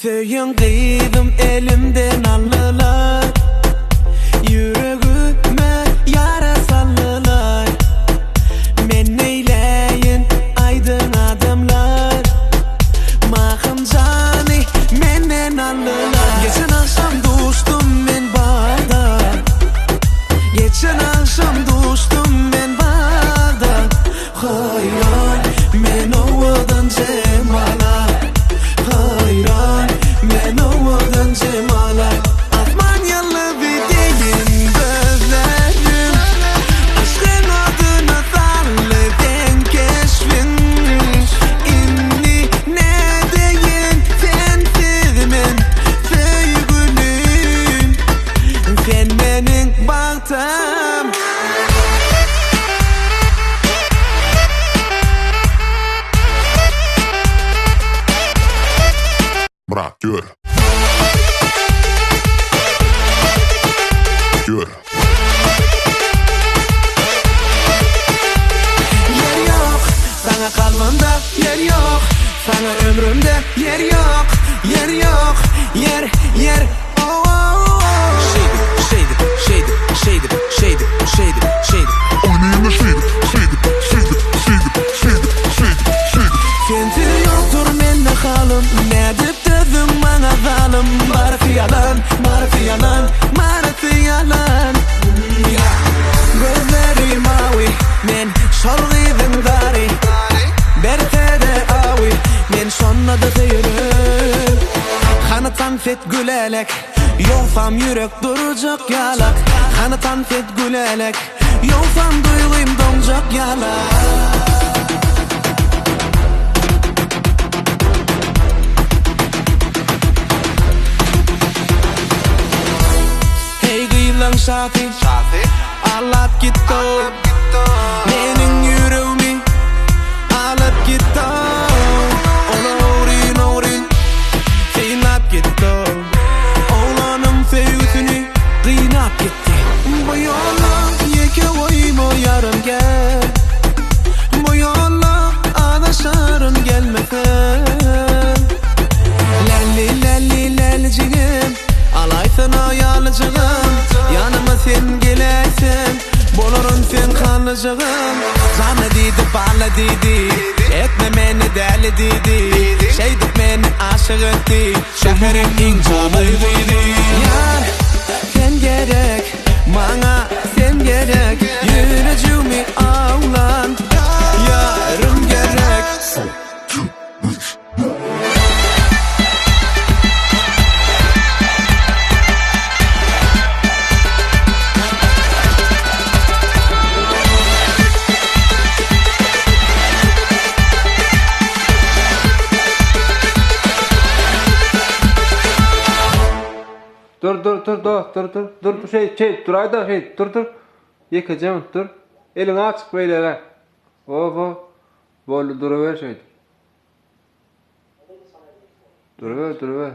Söýen gyzym elimden aldylar Ýüregime ýara saldylar Men neýläýin aýdyň adamlar Mahym jany menden aldylar Geçen agşam duşdum men bagda Geçen agşam duşdum men bagda Haýran men owadan jemala Haýran men owadan jemala Asman ýyldyzy deýin gözleriň Yşgyň odyna saldy seň keşbiň Indi nädeýin sensiz men söýgülim Sen meniň bagtym. Myrat ýör. Ýör. Ýer ýok, saňa kalbymda ýer ýok, Saňa ömrümde ýer ýok, ýer ýok, ýer, ýer, oh-oh-oh. Şeýdip, şeýdip, şeýdip, şeýdip, şeýdip, şeýdip, şeýdip. Oýnaýyn-da şeýdip, şeýdip, şeýdip, şeýdip, şeýdip, şeýdip, şeýdip. Sensiz ýokdur mende halym, Nädip dözdüň maňa zalym, Barysy ýalan, barysy ýalan, barysy ýalan. Gözleri mawy, men şol gyzyň zary, Berse-de awy, men şonda-da söýerin. Hany tans et gülälek, ýogsam ýürek durjak ýalak. Hany tans et gülälek, ýogsam duýgym doňjak ýalak. Heý gyzlaň şasy, Allap gitdi-ow. Meniň ýüregimi alyp gitdi-ow. Ol ogryn-ogryn synlap gitdi-ow. Oglanyň söýgüsini gynap gitdi. Bu ýolda ýeke goýma ýarym gel. Bu ýolda azaşaryn gelmesen. Lälli lälli lälijigim. Alaýsana ýalyjygym, ýanyma sen geläýseň, Bolaryn seň halyjygym. Jana diýdi, bala diýdi, etme meni däli diýdi, Şeýdip meni aşyk etdi, şäheriň iň janly gyzy. Ýar, sen gerek, maňa sen gerek, Ýürejigmi awlan ýarym gerek. Dur dur dur dost dur dur dur şeýt şeýt duraýda şeýt dur dur ýekeje minut dur eliňi açyk beýlege wo wo boldy duruber şeýdip. Duruber, duruber.